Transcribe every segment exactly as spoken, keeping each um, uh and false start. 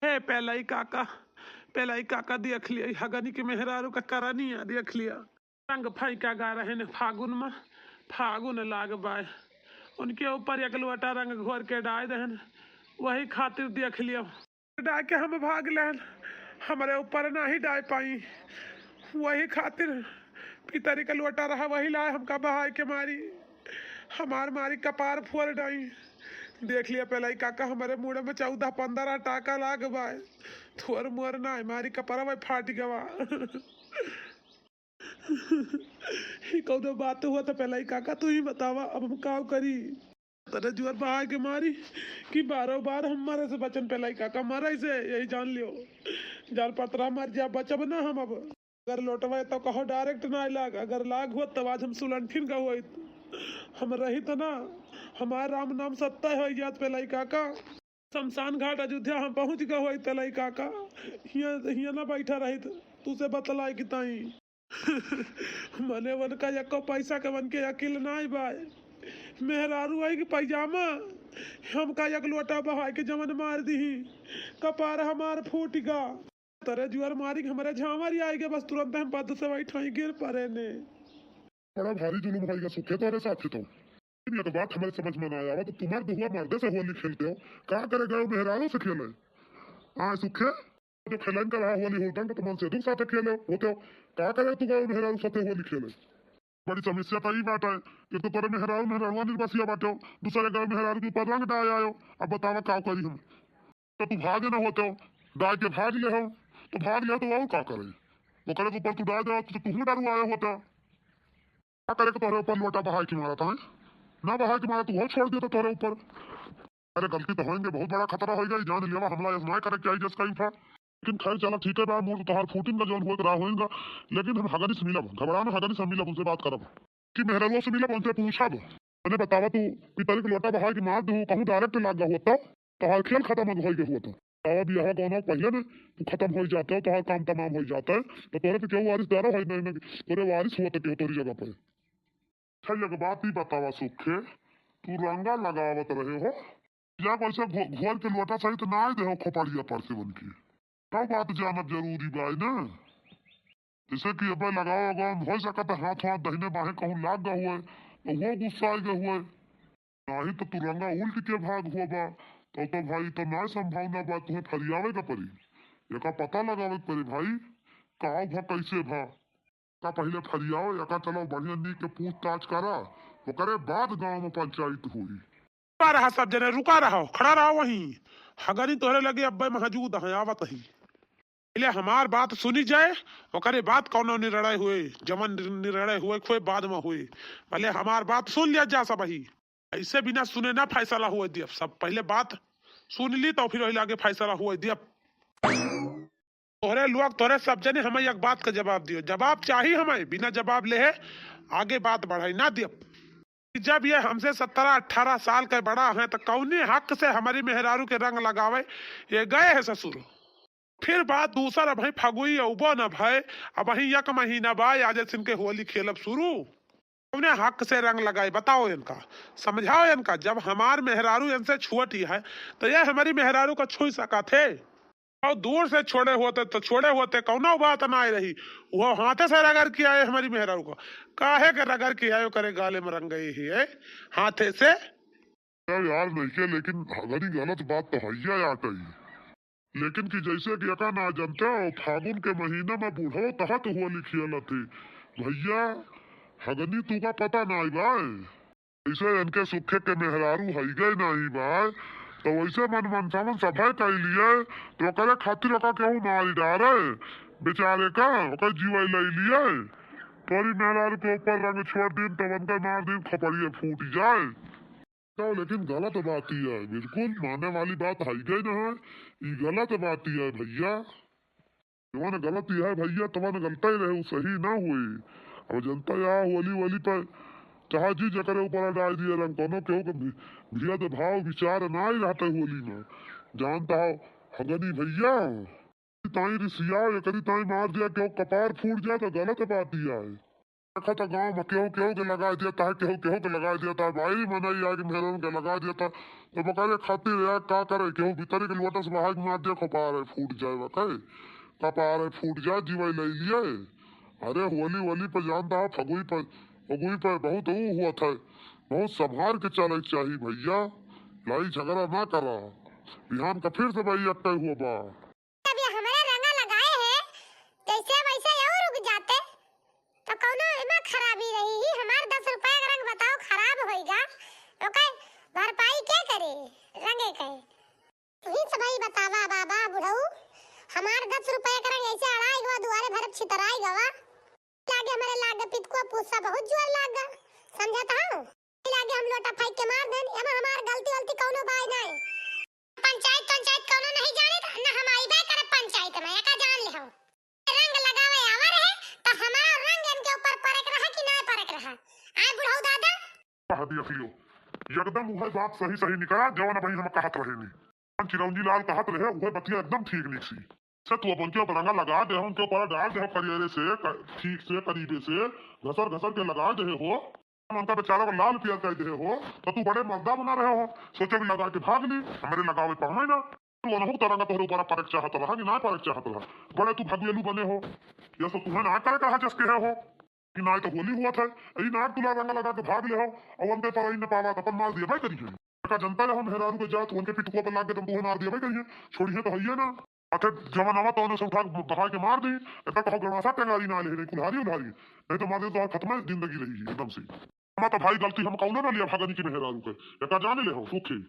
ए पेलाई काका, पेलाई काका, देख लिया, ई हगनी के मेहरारू का करनिया देख लिया। रंग फेंका गा रहे ने फागुन में, फागुन लाग बाय। उनके ऊपर एक लोटा रंग घोर के डाय देहन, वही खातिर देख लिया। डाय के हम भाग लेहन, हमरे ऊपर नाही डाय पाई, वही खातिर पितरी का लोटा रहा, वही लाए हमका बहाय के मारी। हमार मारी कपार फोर डाई। देख लिया पेलाई काका, हमरे मुड़े में चौदह पन्द्रह टाका लाग बाय। थोर मोर ना, मारी कपरवा फाट गवा। ई कौनो बात हुआ त पेलाई काका, तू ही बतावा, अब हम का करी? तने जुअर बहाय के मारी कि बारह बार हम मरे से बचन पेलाई काका, मरे से यही जान लियो। जान पतरा मर जा, बचब ना हम अब। अगर लोटवा तो कहो direct ना लाग, अगर लाग होत तब आज हम सुलंठिन का होइत, हम रहित ना, हमार राम नाम सत्य हो जात पेलाई काका। शमशान घाट अयोध्या हम पहुँच गए होइत पेलाई काका, हियाँ हियाँ ना बैठा रहित, तू से बतलाए कि ताई। मने वनका एको पैसा के वनके अकिल नाई बाय। मेहरारू आई के पैजामा, हमका एक लोटा बहाय के जवन मार दीही, कपार हमार फूट गा। तरे जुअर मारी के हमरे झांवर ही आइगे, बस तुरंत हम पद से बैठाई गिर परे ने। बड़ा भारी जुलुम होइगा सुखे तोरे साथे तो। लेकिन एक बात हमरे समझ में ना आवा, तो तुम्हार दुआ मर्दे से होली खेलते हो, का करे गए मेहरारू से खेले? हाँ सुखे, जो खेलन का रहा होली होता तो मन से दुख साथे खेले होते हो, का करे तू गए मेहरारू साथे होली खेले? बड़ी समस्या तो ई बात है, एक तो तोरे मेहरारू मेहरारुआ निर्बसिया बाटे हो, दूसरे गए मेहरारू के ऊपर रंग डाय आयो। अब बतावा का करी हम? तो तू भागे ना होते हो, डाय के भाग ले हो, तो भाग ले हो तो और का करे? ओकरे के ऊपर तू डाय दे हो, तो तू डरू आए होते हो। का करे के तोहरे ऊपर लोटा बहाय के मारा था, हैं? ना बहाय के मारा, तू हो छोड़ दे तो तोहरे ऊपर। अरे गलती तो होएंगे, बहुत बड़ा खतरा होएगा, ई जान लेवा, हमला ऐसा ना करे के आई जस कहीं था। लेकिन खैर चला ठीक है बा, मूड तो तोहार फूटिन का जौन होत रहा होएगा, लेकिन हम हगनी से मिलब, घबरा में हगनी से मिलब, उनसे बात करब। कि मेहररुआ से मिलब, उनसे पूछब। मैंने बतावा तू, पितल के लोटा बहाय के मार दू, कहूँ direct लाग गया होता, तोहार खेल खत्म हो गया होता। तावा बियाह गौना पहिले में तू खत्म हो जाता है, तोहार काम तमाम हो जाता है, तो तोरे तो केहू वारिसदार है नहीं, नहीं, तोरे वारिस होते केहू तोरी जगह पे। अच्छा, एक बात ही बतावा सुखे, तू रंगा लगावत रहे हो, या कैसे घो-, घोर के लोटा सहित ना आए दे हो खोपड़िया पर से बन के? का बात जानब जरूरी बा ना? जैसे कि अबे लगाओ, अगर हो सकत है हाथ, हाथ दहिने बाहें कहूँ लाग गए हुए, तो वो गुस्सा आ गए हुए। नाही तो तू रंगा उल्ट के भाग हुआ बा, तो, तो भाई तो ना संभावना बा, तुम्हें फरियावे का पड़ी, एका पता लगावे के पड़ी भाई, का भा कैसे भा। का पहिले फरियाओ, एका चलो बढ़िया नीक के पूछताछ करा, ओकरे बाद गाँव में पंचायत हुई। रुका रहा सब जने, रुका रहा, खड़ा रहा वहीं। हगनी तोहरे लगे अब्बे मौजूद है, आवत ही। पहिले हमार बात सुनी जाए, ओकरे बाद कौनो निर्णय हुए, जवन निर्णय हुए, खोए बाद में हुए। पहिले हमार बात सुन लिया जा सब ही। ऐसे बिना सुने ना फैसला हुए दियब। सब पहिले बात सुन ली, तो फिर वही लागे फैसला हुए दियब। तोहरे लोग, तोहरे सब जने हमें एक बात का जवाब दियो। जवाब चाही हमें, बिना जवाब लेहे आगे बात बढ़ाई ना दियब। जब ये हमसे सत्रह अठारह साल के बड़ा है, तो कौने हक से हमारी मेहरारू के रंग लगावे ये गए है ससुर? फिर बात दूसर, अबहीं फगुई अउबो न भय, अबहीं एक महीना बा, आज सिन के होली खेलब शुरू। कौने हक से रंग लगाए, बताओ इनका, समझाओ इनका। जब हमार मेहरारू इनसे छोटी है, तो ये हमारी मेहरारू का छुई सकत है? और दूर से छोड़े होते तो छोड़े होते, कौनो बात ना आई रही। वो हाथे से रगड़ के आए हमारी मेहरारू को, काहे के रगड़ के आए, करे गाले में रंग गई ही है हाथे से। यार, यार नहीं के, लेकिन हगनी गलत बात तो है यार कही। लेकिन कि जैसे कि एका ना जनते हो, फागुन के महीना में बूढ़ो तहत होली खेलत ही। भैया, हगनी तू का पता ना आई बाय। जैसे इनके सुखे के मेहरारू है गए नाही बाय, तो वैसे मन मनसावन सभा कर लिए, तो ओकरे खातिर ओका केहू मार डारे, बेचारे का, ओकर जीवा ले लिए। तोरी मेहरारू के ऊपर रंग छोड़ दिन, तो उनका मार दिन, खपड़िए फूट जाए। तो लेकिन गलत बात ही है, बिल्कुल माने वाली बात है गई ना है, ई गलत बात ही है भैया। जवन गलत ही है भैया, तवन गलत ही रहे, उ सही ना हुई। अब जनता या होली वोली पर चाहे जी जकरे ऊपर डाल दिए रंग, कोनो केहू के भी-, भेदभाव विचार ना ही रहता होली में। जानता हो हगनी भैया, ताई रिसिया, एकरी ताई मार दिया, केहू कपार फूट जाए तो गलत बात ही है। देखा तो गाँव में केहू केहू के लगा देता है, केहू केहू के लगा देता है, बाहरी मनई आके मेहरन के लगा देता। तो बकरे खातिर यार का करे, केहू भीतरी के लोटस बहाई के मार दे, कपारे फूट जाए बकरे, कपारे फूट जाए, जीवाई ले लिए। अरे होली होली पर जानता है, फगुई पर, फगुई पर बहुत ऊ हुआ था, बहुत संभार के चले के चाही भैया, लड़ाई झगड़ा ना करा। बिहान का फिर से भाई अक्के हुआ बा। अब ये हमारे रंगा लगाए हैं, जैसे वैसे यहू रुक जाते, तो कौनो एमा खराबी रही ही? हमार दस रुपया का रंग बताओ, खराब होइगा, ओके भरपाई के करे रंगे के? तुही सब ही बतावा बाबा बुढ़ऊ, हमार दस रुपया का रंग ऐसे अड़ाई गवा, दुआरे भरब छितराई गवा। लागे हमारे लागे पितकुआ पूसा बहुत जोर लाग गा, समझत हौ? लागे हम लोटा फेंक के मार देन, एमा हमार गलती वलती कौनो बाय नाय। पंचायत पंचायत कौनो नहीं जाने, न हम आइबे करे पंचायत में, एका जान ले हो। रंग लगावे आवा रहे, तो हमारा रंग इनके ऊपर परक रहा कि ना परक रहा? आए बुढ़ऊ दादा। कह दिया फिरो, एकदम उहे बात सही सही निकला, जवन अबही हम कहत रहे नी। चिरौंजी लाल कहत रहे, उहे बतिया एकदम ठीक निकसी। से तू अब उनके ऊपर रंगा लगा दे हो, उनके ऊपर डाल दे हो, करियरे से, क-, ठीक से, करीबे से, घसर घसर के लगा दे हो, उनका बेचारा को लाल पियर कर दे हो, तो तू बड़े मर्दा बना रहे हो। सोचे भी लगा के भाग ली, हमारे लगावे पावे ना। तू अनहु तरंगा तोहरे ऊपर परक चाहत रहा कि ना परक चाहत रहा, बड़े तू भगेलू बने हो। यह सब तुम्हें ना करे कहा जस के हो। कि नाय तो होली हुआ था, ई नाक तुला रंग लगा के भाग ले हो, और उनके पर ई न पावा तो अपन मार दिया भाई करिए। का जनता है हम मेहरारू के जात, उनके पिटुआ पर लाग के तुम तुहे मार दिया भाई करिए, छोड़िए तो हइये ना। अथे जवन आवा तो उन्हें से उठा के बहा के मार दी, इतना कहो गड़ासा टेंगारी ना ले रही, कुल्हारी उल्हारी, नहीं तो मार दे तो खत्म है जिंदगी रही एकदम से। हमा तो भाई गलती हम कौनो ना लिया भगनी की मेहरारू के, इतना जान ले हो, सुखी।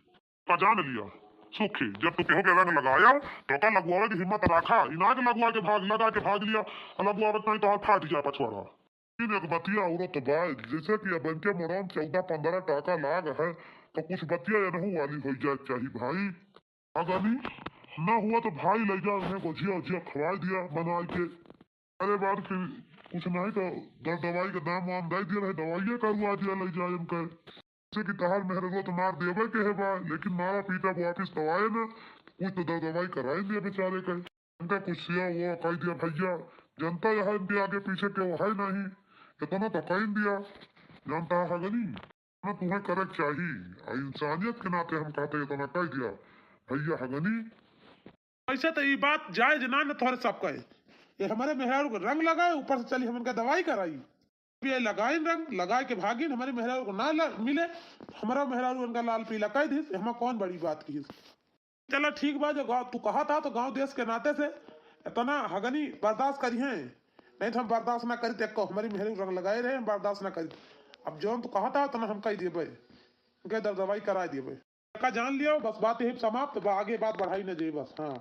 का जान लिया, सुखी, जब तू केहू के रंग लगाया, तो का लगवावे की हिम्मत रखा, इनाज लगवा के भाग, लगा के भाग लिया, और लगवावे नहीं तो हाथ फाट गया पछवाड़ा। लेकिन एक बतिया औरत बा, जैसे कि अब इनके मोरम चौदह पन्द्रह टाका लाग है, तो कुछ बतिया एनहू वाली हो जाए चाही भाई। अगनी ना हुआ तो भाई ले जाओ, इन्हें गोझिया उझिया खवाई दिया बनाई के। अरे बात फिर कुछ नहीं तो दर दवाई का दाम वाम दे दिया रहे, दवाइये करवा दिया ले जाए इनके। जैसे कि तहार मेहररुआ तो मार देवे के है बा, लेकिन मारा पीटा वापिस तो आए ना, कुछ तो दर दवाई कराई दिया बेचारे के। इनका कुछ सिया हुआ कह दिया भैया, जनता यहाँ इनके आगे पीछे के है नहीं, इतना तो कह दिया, जनता हगनी, ना तुम्हें करे के चाही, आ इंसानियत के नाते हम कहते इतना कह दिया, भैया हगनी। ऐसे तो ई बात जायज ना न तोहरे सब कहे, ये हमारे मेहरारू को रंग लगाए, ऊपर से चली हम इनका दवाई कराई। ये लगाइन रंग, लगाए के भागिन, हमारे मेहरारू को ना ल-, मिले, हमारा मेहरारू इनका लाल पीला कह दिस, हमार कौन बड़ी बात की? चला ठीक बा, जो गाँव तू कहा था तो गाँव देश के नाते से इतना हगनी बर्दाश्त करी हैं, नहीं तो हम बर्दाश्त ना करी। देखो हमारी मेहरारू रंग लगाए रहे, हम बर्दाश्त ना करी। अब जौन तू कहा था उतना हम कह दिए भाई, उनके दर दवाई करा दिए भाई। का जान लियो, बस बात यही समाप्त बा, आगे बात बढ़ाई न जाई बस। हाँ।